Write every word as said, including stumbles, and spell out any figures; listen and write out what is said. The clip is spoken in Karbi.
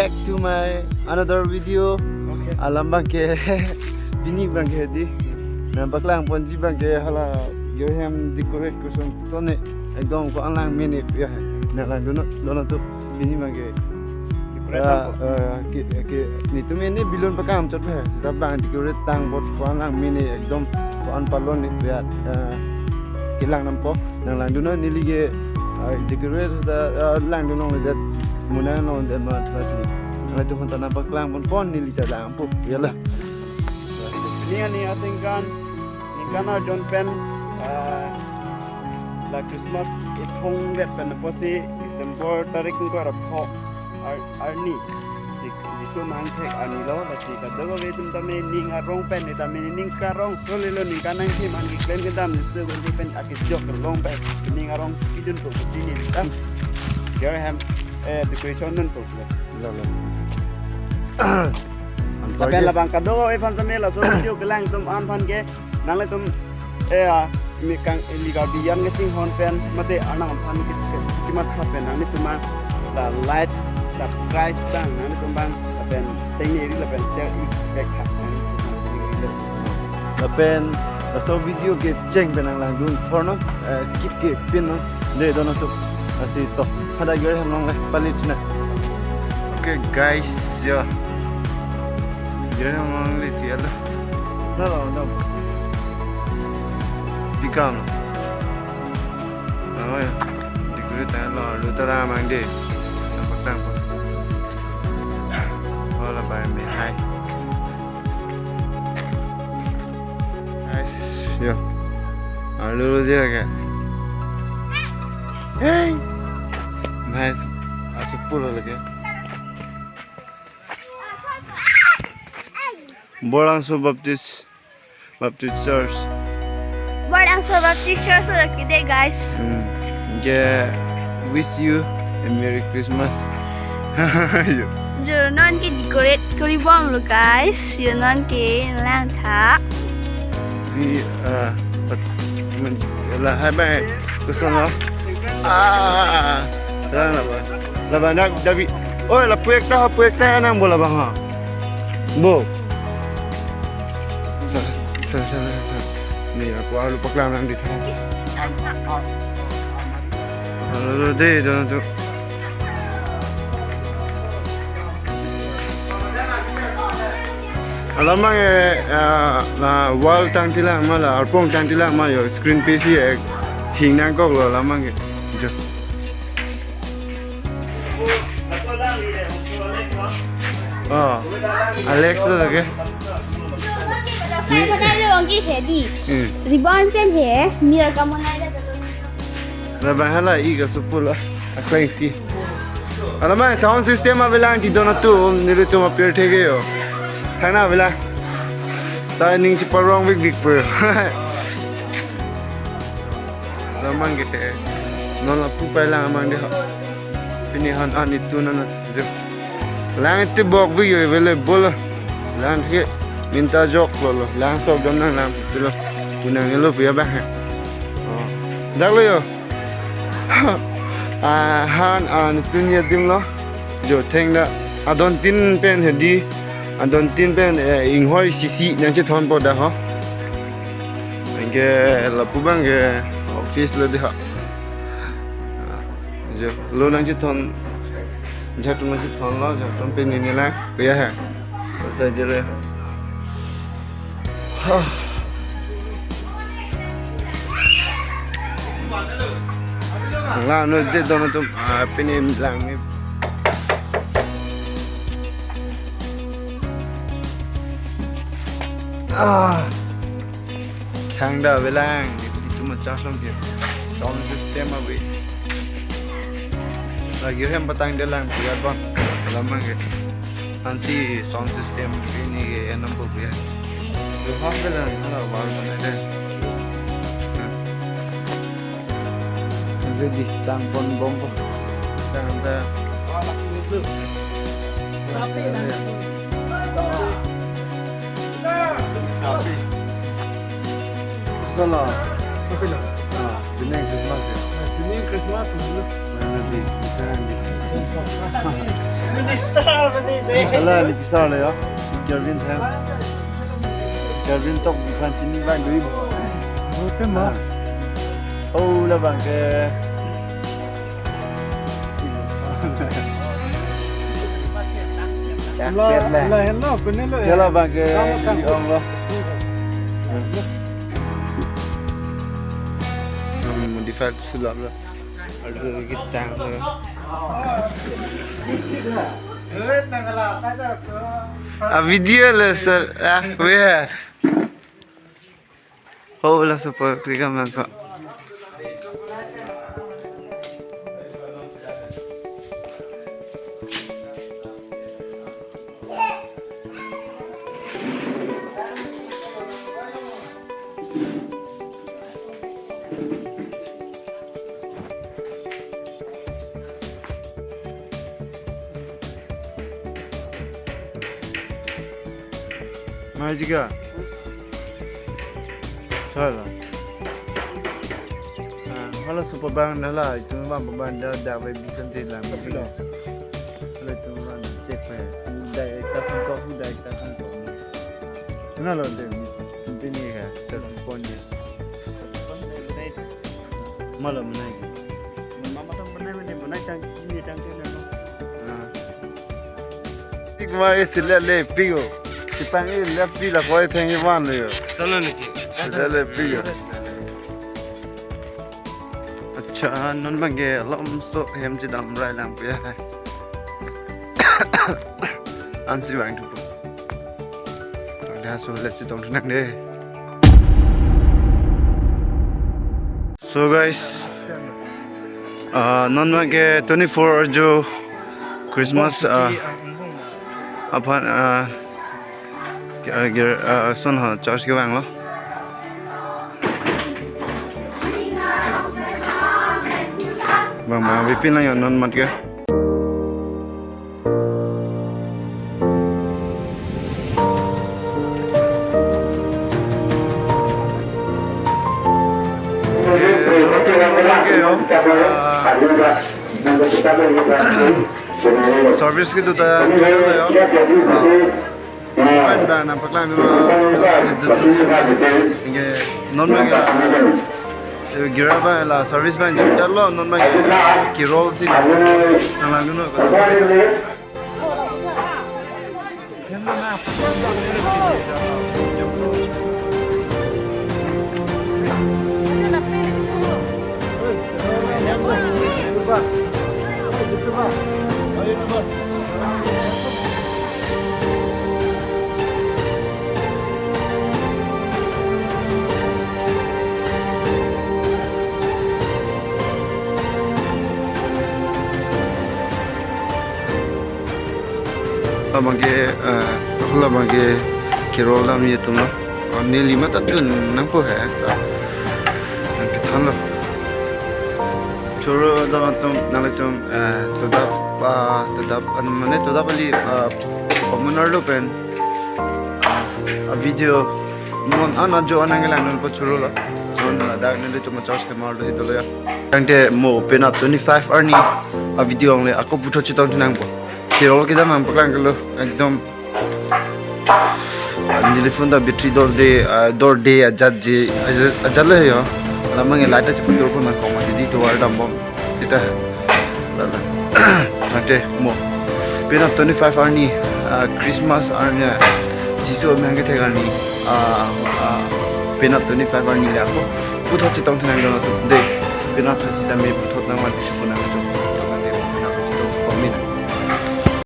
Back to my another video. Okay. Alam abangke pini abangke di nangpaklang ponji abangke hala Girhem decorate koson sone ekdom ko-an lang mene ya. Nanglangdun non tu pini abangke. Decorate ya, tangpo. Eh, ke, ke, netum ini balloon pakam chot he. Seta abang decorate tangpot ko-an lang mene ekdom ko-an palon ni ya. Eh, kelang nangpo. Nanglangdun non neli ke, ah, decorate ta, ah, langdun nangledet, muna nangledet ma ta si. Nanglitum aphan ta nangpaklang ponpon neli ta langpo, ya la. Pini ani aningkan, ningkan arjon pen, ah, la Christmas iphong vet pen apotsi December tarik ingkoi ra pho. Ar-, arni. Si, Jisu amahang thek arni lo, lasi kadokave atum tame ning arong pen, tame ning karong, so lelo ning kanang thim an keklem kedam, Jisu pen thek pen akejok long pen, ning arong pidunpo pusi netum. Girhem, eh, decoration dunpo. Lo, lo. Lapen labang kadokave aphan tame laso video kelang atum an aphan ke, nanglitum, eh, ah, mi kang, eh, mi Karbi an kachinghon pen, mate Arnam aphan ke, ke, chimat ha pen, nanglitum abang, la like, subscribe abang, nanglitum abang, lapen, tengne ri lapen, share ik, bek ha, nanglitum abang, tengne ri lo. Lapen, laso video kecheng pen nanglangdun thor non, eh, skip kepin non, de don atum, lasi to, hadak Girhem along le, palit na. Okay, guys, ya. Girhem along le, ya la. No, no, no. Dikam. Oh, ya. Decorate tanglo, lu tara mang de. Tampak tampak. Oh, la bai me hai. Guys, yo. Arlo lo dia ke. Hey. Nice. Asupul lagi. Borlangso Baptist, Baptist Church. Borlangso Baptist Church lo kide, guys. Hmm. Ke wish you a Merry Christmas. Yo. Jo non ke decorate kori bomlo, guys. Jo non ke langtha. Di, ah, pat-, men-, la hai bang. Koson lo. Ah, la, la, la. La bang nak David. Oi, la puek ta, puek ta nang bola bang ha. Bo. Sa, sa, sa, sa. Ni aku alu paklang nang di. Alu de, tu, tu. Alam abang, eh, ah, la wall tangtilang ma la arpong tangtilang ma yo screen P C eh hing nangkoklo alam abang ke. Jo. Oh, Alex lo lagi. Ni- Rebound pen he, mira kamu nai. Labang hala ik asupul akleng si. Alam abang sound system avelang ti don atum nelitum apir thek yo. Thangna avelang. Ta ning chiparong bik bik pu. Alam abang ke. Non lapu pai lang abang de ha. Pini han an itu nana. Lang ti bok bik yo available. Lang ke minta joklo lo. Lang sok dam nang lang tu lo. Kunang lo pu ya bang. Oh. Dak lo yo. Ah, han, ah, netum adim lo. Jo thengda. Adon tin pen hedi. Adon tin pen, eh, inghoi sisi nangchethonpo da ho. Anke lapu abang ke office lo di ha. Ah, jo lo nangchethon. Jat nangchethonlo, jat pen nini la. Kuya ha. Sa chai jele. Langno de don atum, ah, pini lang ni. Ah. Thangda avelang, itu macam song ke. Sound system ave. Lagi hem patangde lang, biar bang. Alam abang ke. Ansi sound system ini ke enam puluh ya. Yo, hak ke lang, hala wall mana de. Jadi tangpon bom po. Tangda. Tapi lah. Tapi. Salam. Tapi lah. Ah, pini Christmas ya. Pini Christmas tu. Mana di, di sana di. Minister. Hala ni pisar le ya. Kelvin Tham. Kelvin tok bukan sini bang dui. Bukan mah. Oh, labang ke. Ya, la, ya, la, hello, kene lo, ya, ya. Labang ke, kamu, kamu. Di ong lo. Modify sulap lo. Aduh, kita lo. A video lo, sir. Ah, where? Oh, laso apor kri kam nangkok. Majiga. Salah. Ah, halaso apor bang hala, itum bang bang dak dak bai bisan te lang. Hala itum bang cek bai. Dak ekta sangkok, dak ekta sangkok. Nalo de, ini ya, satu pon ya. Malam naik. Mama tong menai, menai, menai tang, ini tang, ini tang. Ah. Tik ma isi le le pigo. Sipang i le pi la koi theng i van le yo. Solo niki. Le le pigo. Acha, non bang ke lom so hem chedam rai lang pu ya. Ansi bang thupo. Dah so let's sit down nang de. So guys, ah, non bang ke twenty-four arjo Christmas, ah, aphan, ah, ke, ah, gir, ah, son ha church kevang lo. Bang bang bipin lang yo non mat ke. Service kedo ta channel ya. Pen ba nangpaklang dun service. Inge non bang ke. Gira ba la service bang jam lo non bang ke. Kirol si nanglang dun. Labang ke, eh, labang ke kirol dam atum lo. Oh, neli matha dun nangpo he. Nangkethan lo. Choro don atum, nanglitum, eh, todap, ah, todap, an mane todap ali, ah, pamenar lo pen. Ah, video non an ajo an nangkelang dunpo choro lo. Non ladak nelitum church kemar do ito lo ya. Tangte mo penap twenty-five arni a video along le ako puthot chetong thu nangpo. Kirol kedam nangpaklang kelo ekdom. Neli phone ta battery dorde, ah, dorde ajat je, ajat, ajat le yo. Alam mang light ta chepatur phone nangkok ma didi tovar dambom. Sita. Lala. Tangte mo. Penap twenty-five arni, ah, Christmas arni, Jisu amahang kethek arni, ah, ah, penap twenty-five arni le ako puthot chetong thu nang don atum de. Penap sita me puthot nangvan thu nang atum.